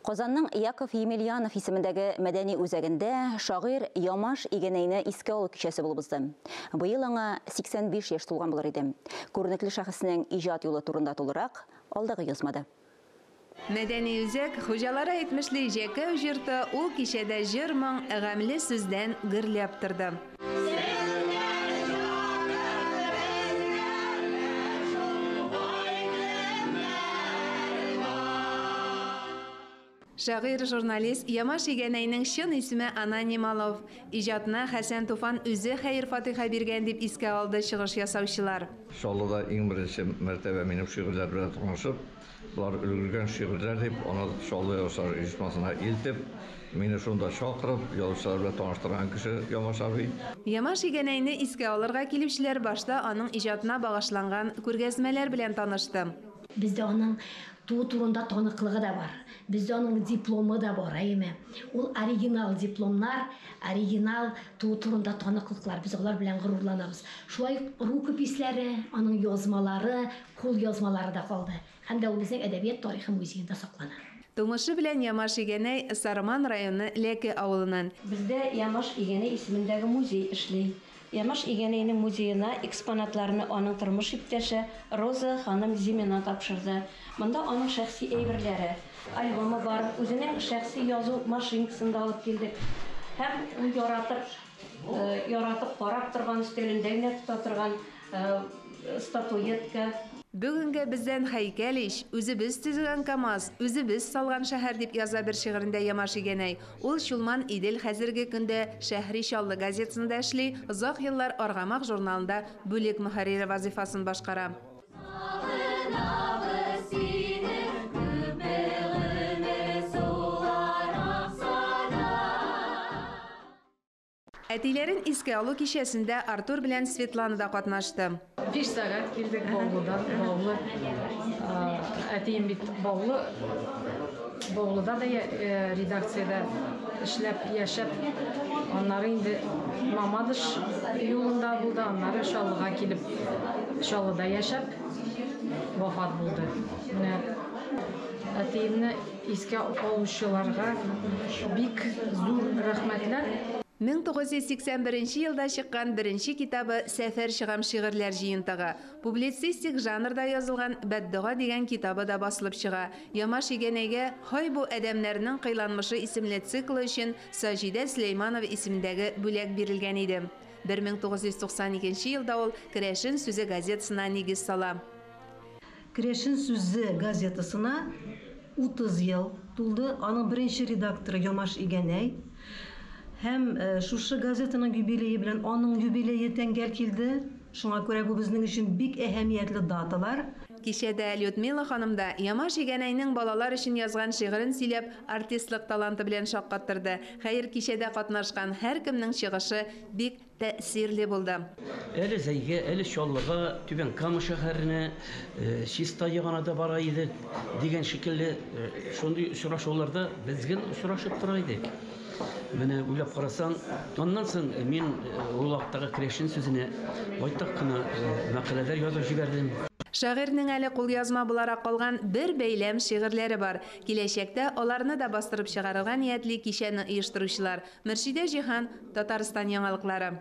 Казанның Яков Емельянов исемендәге мәдәни үзәгендә шагыйрь Ямаш Игәнәйне искә алу кичәсе булып узды. Быел аңа 85 яшь тулган булыр иде. Күренекле шәхеснең иҗат юлы турында тулырак алдагы язмада. Мәдәни үзәк, хуҗалары әйтмешли, Җәкәү җырты ул кичәдә җыр-моң, гамьле сүздән гөрләп торды. Шагыйрь, журналист Ямаш Игәнәйнең чын исеме Ананий Малов. Иҗатына Хәсән Туфан үзе хәер-фатыйха биргән, дип искә алды чыгыш ясаучылар. Чаллыда иң беренче мәртәбә минем шигырьләр белән танышып, болар өлгергән шигырьләр дип, аны Чаллы язучылар оешмасына илтеп, мине шунда чакырып, язучылар белән таныштырган кеше Ямаш абый. Ямаш Игәнәйне искә алырга килүчеләр башта аның иҗатына багышланган күргәзмәләр белән танышты. Бездә аның туу турында таныклыгы да бар. Бездә аның дипломы да бар, әйеме? Ул оригинал дипломнар, оригинал туу турында таныклыклар. Без алар белән горурланабыз. Шулай ук рукописьләре, аның язмалары, кул язмалары да калды. Һәм дә ул безнең әдәбият тарихы музеенда саклана. Тумышы белән Ямаш Игәнәй Сарман районы Ләке авылыннан. Бездә Ямаш Игәнәй исемендәге музей эшли. Ямаш Игәнәйнең музеена экспонатларны аның тормыш иптәше Роза ханым Зимина тапшырды. Монда аның шәхси әйберләре, альбомы бар, үзенең шәхси язу машинкасын да алып килдек. Һәм ул яратып, яратып карап торган, өстәлендә генә тота торган статуэтка. Бүгенгә бездән һәйкәл ич, үзебез төзегән КАМАЗ, үзебез салган шәһәр, дип яза бер шигырендә Ямаш Игәнәй. Ул Чулман Идел хәзерге көндә Шәһри Чаллы газетасында эшли, озак еллар Аргамак журналында бүлек мөхәррире вазыйфасын башкара. Сагынабыз сине, күпме гомер сулар акса да. Әтиләрен искә алу кичәсендә Артур белән Светлана да катнашты. 5 сәгать килдек Баулыдан, Баулы. Әтием бит Баулы, Баулыда да редакциядә эшләп, яшәп, аннары инде Мамадыш юлында булды, аннары Чаллыга килеп, Чаллыда яшәп, вафат булды. Менә әтиемне искә алучыларга бик зур рәхмәтләр. 1981 елда чыккан беренче китабы Сәфәр чыгам шигырьләр җыентыгы. Публицистик жанрда язылган Бәддога дигән китабы да басылып чыга. Ямаш Игәнәйгә Һай бу адәмнәрнең кыйланмышы исемле циклы өчен Саҗидә Сөләйманова исемендәге бүләк бирелгән иде. 1992 елда ул Керәшен сүзе газетасына нигез сала. Керәшен сүзе газетасына 30 ел тулды. Аның беренче редакторы Ямаш Игәнәй. Һәм шушы газетаның юбилее белән аның юбилее тәңгәл килде. Шуңа күрә бу безнең өчен бик әһәмиятле даталар. Кичәдә Людмила ханым да Ямаш Игәнәйнең балалар өчен язган шигырен сөйләп, артистлык таланты белән шаккаттырды. Хәер, кичәдә катнашкан һәркемнең чыгышы бик тәэсирле булды. Әле Зәйгә, әле Чаллыга, Түбән Кама шәһәренә, Чистай ягына да бара идек дигән шикелле, шундый очрашуларда без гел очрашып тора идек. Менә уйлап карасаң, аннан соң мин ул вакыттагы керәшен сүзенә байтак кына мәкаләләр язып җибәрдем. Шагыйрьнең әле кулъязма буларак калган бер бәйләм шигырьләре бар. Киләчәктә аларны да бастырып чыгарырга ниятли кичәне оештыручылар. Мөршидә Җиһан, Татарстан яңалыклары.